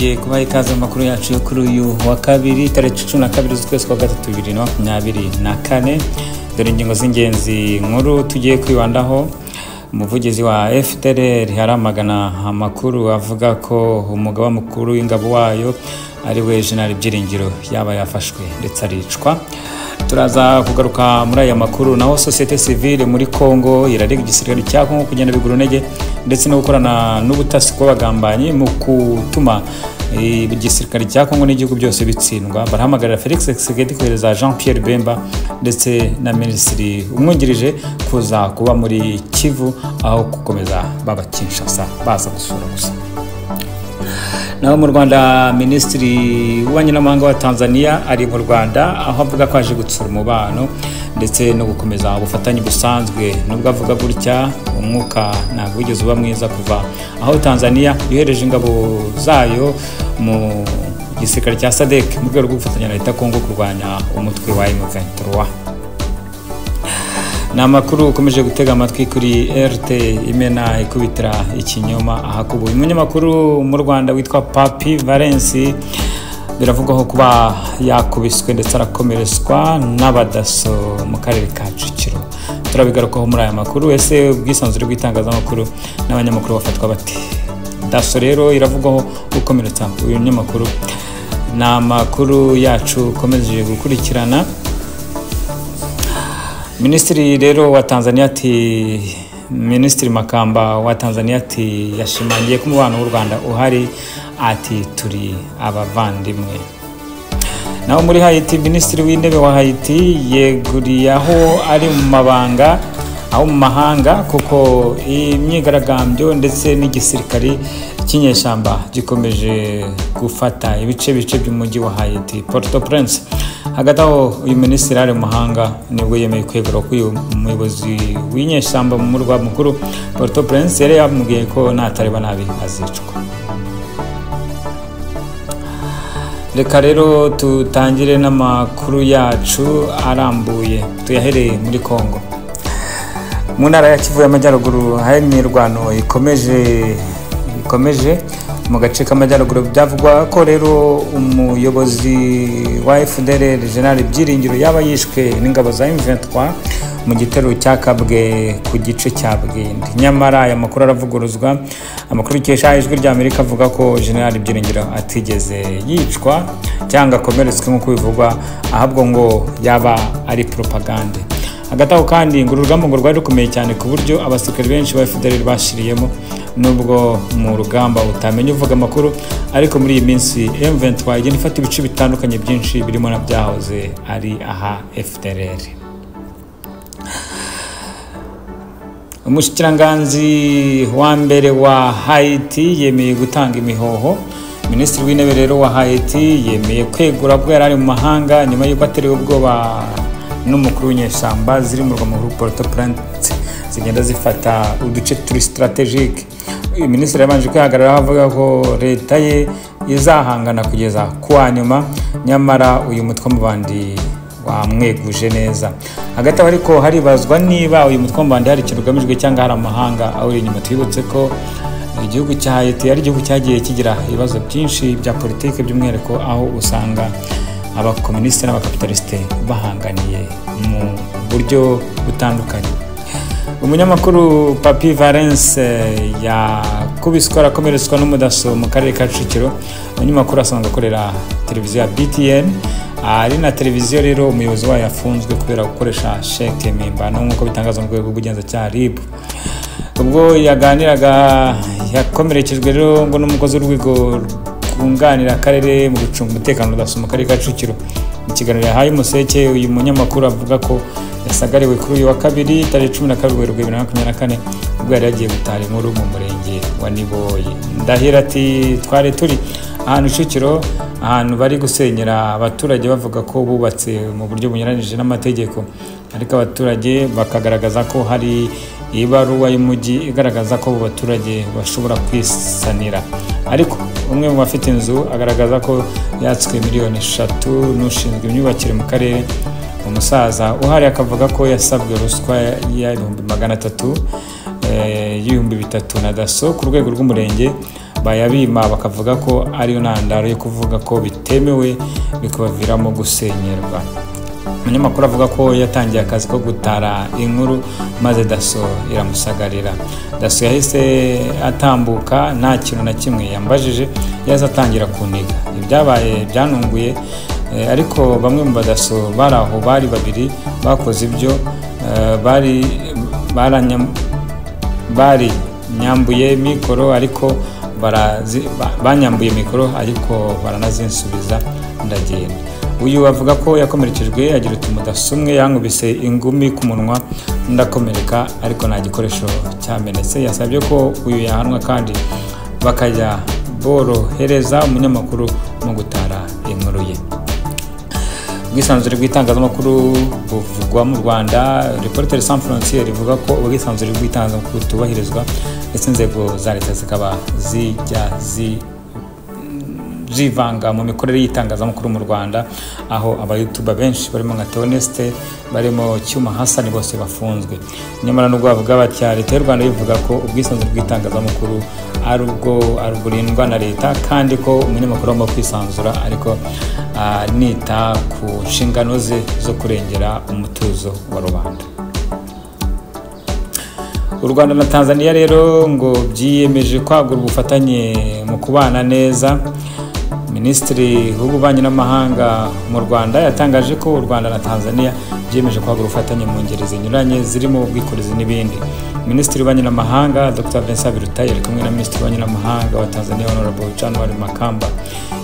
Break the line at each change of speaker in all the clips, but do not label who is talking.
Nongeye kubaha ikaze mu makuru yacu yo kuri uyu wa kabiri tariki 12 z'ukwezi kwa gatatu 2024. Dore ingingo z'ingenzi nkuru tugiye kwibandaho. Umuvugizi wa FDLR haramagana amakuru avuga ko umugaba mukuru w'ingabo wayo ari we General Byiringiro yaba yafashwe ndetse aricwa. Turaza kugaruka muri aya makuru. Naho société civile muri Congo irarega igisirikare cya Congo kugenda bigura intege ndetse no gukorana n'ubutasi kw'abagambanyi mu gutuma igisirikare cya Congo n'igihugu byose bitsindwa. Barahamagarira Felix Tshisekedi kohereza Jean Pierre Bemba ndetse na minisitiri umwungirije kuza kuba muri Kivu aho gukomeza baba Kinshasa baza gusura gusa. Naho mu Rwanda, minisitiri w'ububanyi n'amahanga wa Tanzania ari mu Rwanda aho avuga ko aje gutsura umubano ndetse no gukomeza ubufatanye busanzwe. Nubwo avuga gutya, umwuka ntabwo wigeze uba mwiza kuva aho Tanzania yohereje ingabo zayo mu gisirikare cya SADC mu rwego rwo gufatanya na leta Kongo kurwanya umutwe wa M23. Ni amakuru ukomeje gutega amatwi kuri RT Imena ikubitira ikinyoma ahakubuye. Umunyamakuru mu Rwanda witwa Papi Valence biravugwaho kuba yakubiswe ndetse arakomeretswa n'abadaso mu karere ka Kicukiro. Turabigarukaho muri aya makuru. Ese ubwisanzure bw'itangazamakuru n'abanyamakuru bafatwa bate? Daso rero iravugwaho gukomeretsa uyu munyamakuru. Ni amakuru yacu ukomeje gukurikirana. Minisitiri rero wa Tanzania ati Minisitiri Makamba wa Tanzania ati yashimangiye ko umubano w'u Rwanda uhari, ati turi abavandimwe. Naho muri Haiti, Minisitiri w'intebe wa Haiti yeguriye aho ari mu mabanga aho mu mahanga kuko imyigaragambyo ndetse n'igisirikari cy'inyeshyamba gikomeje gufata ibice bice by'umujyi wa Haiti, Port-au-Prince. Hagati aho uyu minisitiri ari mu mahanga nibwo yemeye kwegura ko uyu muyobozi w'inyeshyamba mu murwa mukuru Port-au-Prince yari yamubwiye ko natareba nabi azicwa. Reka rero tutangire n'amakuru yacu arambuye, tuyahereye muri Congo. Mu ntara ya Kivu y'Amajyaruguru hari imirwano ikomeje mu gace k'Amajyaruguru. Byavugwa ko rero umuyobozi wa FDLR General Byiringiro yaba yishwe n'ingabo za M23 mu gitero cyakabwe ku gice cya Bwende. Nyamara aya makuru aravuguruzwa. Amakuru ikesha Ijwi rya Amerika avuga ko General Byiringiro atigeze yicwa cyangwa akomeretswe nk'uko bivugwa, ahubwo ngo yaba ari propagande. Hagati aho kandi ngo urugamba ngo rwari rukomeye cyane ku buryo abasirikare benshi ba FDLR bashiriyemo, nubwo mu rugamba utamenya uvuga amakuru, ariko muri iyi minsi M23 igenda ifata ibice bitandukanye byinshi birimo na byahoze ari aha FDLR. Umushikiranganzi wa mbere wa Haiti yemeye gutanga imihoho. Minisitiri w'intebe rero wa Haiti yemeye kwegura ubwo yari ari mu mahanga nyuma y'uko aterewe ubwoba n'umukuru w'inyeshyamba ziri mu murwa mukuru Port-au-Prince zigenda zifata uduce turi strategique. Uyu minisitiri yabanje kwihagararaho avuga ko leta ye izahangana kugeza ku wa nyuma, nyamara uyu mutwe w'amabandi wamweguje neza. Hagati aho ariko haribazwa niba uyu mutwe w'amabandi hari ikintu ugamijwe cyangwa hari amahanga awuri inyuma. Twibutse ko igihugu cya Haiti ari igihugu cyagiye kigira ibibazo byinshi bya politike, by'umwihariko aho usanga abakomunisite n'abakapitalisite bahanganiye mu buryo butandukanye. Umunyamakuru Papi Valence yakubiswe arakomeretswa n'umudaso mu karere ka Kicukiro. Umunyamakuru asanzwe akorera televiziyo ya BTN, ari na televiziyo rero umuyobozi wayo yafunzwe kubera gukoresha sheke mpimbano nk'uko bitangazwa mu rwego rw'ubugenzacyaha RIB. Ubwo yaganiraga yakomerekejwe rero ngo n'umukozi w'urwego rwunganira akarere mu gucunga umutekano daso mu karere ka Kicukiro. Mu kiganiro yahaye Umuseke, uyu munyamakuru avuga ko yasagariwe kuri uyu wa kabiri tariki 12 Werurwe 2024 ubwo yari yagiye gutara inkuru mu murenge wa Niboye. Ndahira ati twari turi ahantu Kicukiro, ahantu bari gusenyera abaturage bavuga ko bubatse mu buryo bunyuranyije n'amategeko, ariko abaturage bakagaragaza ko hari ibaruwa y'umujyi igaragaza ko abo baturage bashobora kwisanira. Ariko umwe mu bafite inzu agaragaza ko yatswe miliyoni 3 n'ushinzwe imyubakire mu karere. Umusaza uhari akavuga ko yasabwe ruswa ya 300,000 y'ibihumbi 3 na daso ku rwego rw'umurenge. Bayabima bakavuga ko ariyo ntandaro yo kuvuga ko bitemewe, bikabaviramo gusenyerwa. Umunyamakuru avuga ko yatangiye akazi ko gutara inkuru maze daso iramusagarira. Daso yahise atambuka nta kintu na kimwe yambajije, yaza atangira kuniga. Ibyabaye byanunguye, ariko bamwe mu badaso bari aho bari babiri bakoze ibyo, bari nyambuye mikoro ariko banyambuye mikoro ariko baranazinsubiza ndagenda. Uyu avuga ko yakomerekejwe agira uti umudaso umwe yankubise ingumi ku munwa ndakomereka ariko nta gikoresho cyamenetse. Yasabye ko uyu yahanwa kandi bakajya borohereza umunyamakuru mu gutara inkuru ye. Ubwisanzure bw'itangazamakuru buvugwa mu Rwanda. Reporters Sans Frontières ivuga ko ubwisanzure bw'itangazamakuru butubahirizwa ndetse inzego za leta zikaba zijya zivanga mu mikorere y'itangazamakuru mu Rwanda, aho abayutuba benshi barimo nka Theoneste, barimo Cyuma Hassan bose bafunzwe. Nyamara nubwo bavuga batya, leta y'u Rwanda ivuga ko ubwisanzure bw'itangazamakuru ari ubwo burindwa na leta kandi ko umunyamakuru agomba kwisanzura ariko nita ku nshingano ze zo kurengera umutuzo wa rubanda. U Rwanda na Tanzania rero ngo byiyemeje kwagura ubufatanye mu kubana neza. Minisitiri w'Ububanyi n'Amahanga mu Rwanda yatangaje ko u Rwanda na Tanzania byiyemeje kwagura ubufatanye mu ngeri zinyuranye zirimo ubwikorezi n'ibindi. Minisitiri w'Ububanyi n'Amahanga Dr Vincent Biruta yari kumwe na Minisitiri w'Ububanyi n'Amahanga wa Tanzania Honorable January Makamba.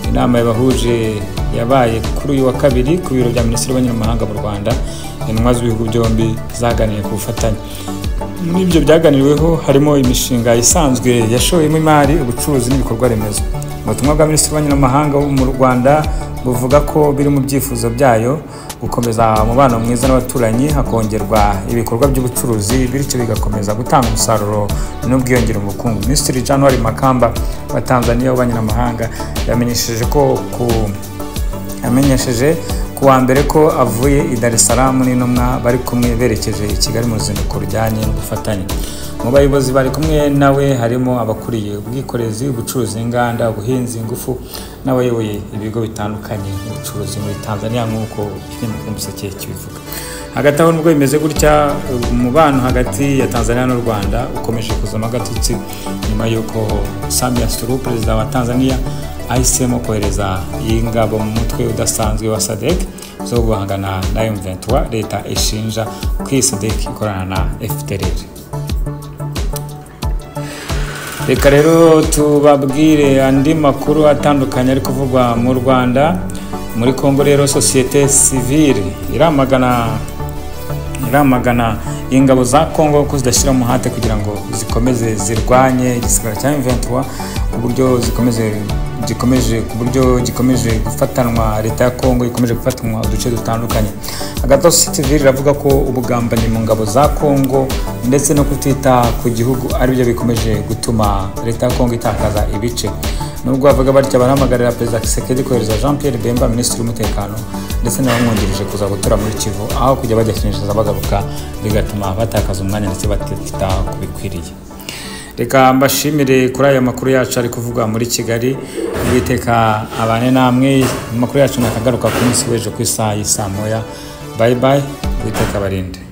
Inama yabahuje yabaye kuri uyu wa kabiri ku biro bya Minisitiri w'Ububanyi n'Amahanga mu Rwanda. Intumwa z'ibihugu byombi zaganiriye ku bufatanye. Muri ibyo byaganiriweho harimo imishinga isanzwe yashoyemo imari, ubucuruzi n'ibikorwa remezo. Ubutumwa bwa Minisitiri w'Ububanyi n'Amahanga mu Rwanda buvuga ko biri mu byifuzo byayo gukomeza umubano mwiza n'abaturanyi, hakongerwa ibikorwa by'ubucuruzi bityo bigakomeza gutanga umusaruro n'ubwiyongere mu bukungu. Minisitiri January Makamba wa Tanzania w'Ububanyi n'Amahanga yamenyesheje ku wa mbere ko avuye i Dar es Salaam n'intumwa bari kumwe berekeje i Kigali mu ruzinduko rujyanye n'ubufatanye. Mu bayobozi bari kumwe nawe harimo abakuriye ubwikorezi, ubucuruzi, inganda, ubuhinzi, ingufu n'abayoboye ibigo bitandukanye mu bucuruzi muri Tanzania nk'uko ikinyamakuru Umuseke kibivuga. Hagati aho nubwo bimeze gutya, umubano hagati ya Tanzania n'u Rwanda ukomeje kuzamo agatotsi nyuma y'uko Samia Suluhu perezida wa Tanzania ahisemo kohereza ingabo mu mutwe udasanzwe wa SADC zo guhangana na M23, leta ishinja ko iyi SADC ikorana na FDLR. Reka rero tubabwire andi makuru atandukanye ari kuvugwa mu Rwanda. Muri Kongo rero societe civile iramagana ingabo za Kongo ko zidashyira umuhate kugira ngo zikomeze zirwanye igisirikare cya M23 ku buryo gikomeje gufatanwa, leta ya Kongo ikomeje gufatanwa uduce dutandukanye. Hagati aho societe civile iravuga ko ubugambanyi mu ngabo za Kongo ndetse no kutita ku gihugu ari byo bikomeje gutuma leta ya Kongo itakaza ibice. Nubwo bavuga batya, barahamagarira Perezida Tshisekedi kohereza Jean Pierre Bemba Minisitiri w'Umutekano ndetse n'abamwungirije kuza gutura muri Kivu, aho kujya bajya Kinshasa bagaruka bigatuma batakaza umwanya ndetse batita ku bikwiriye. Reka mbashimire kuri aya makuru yacu ari kuvugwa muri Kigali. Uwiteka abane namwe. Amakuru yacu nakagaruka ku munsi w'ejo ku isaha y'i saa moya. Bye bye, Uwiteka abarinde.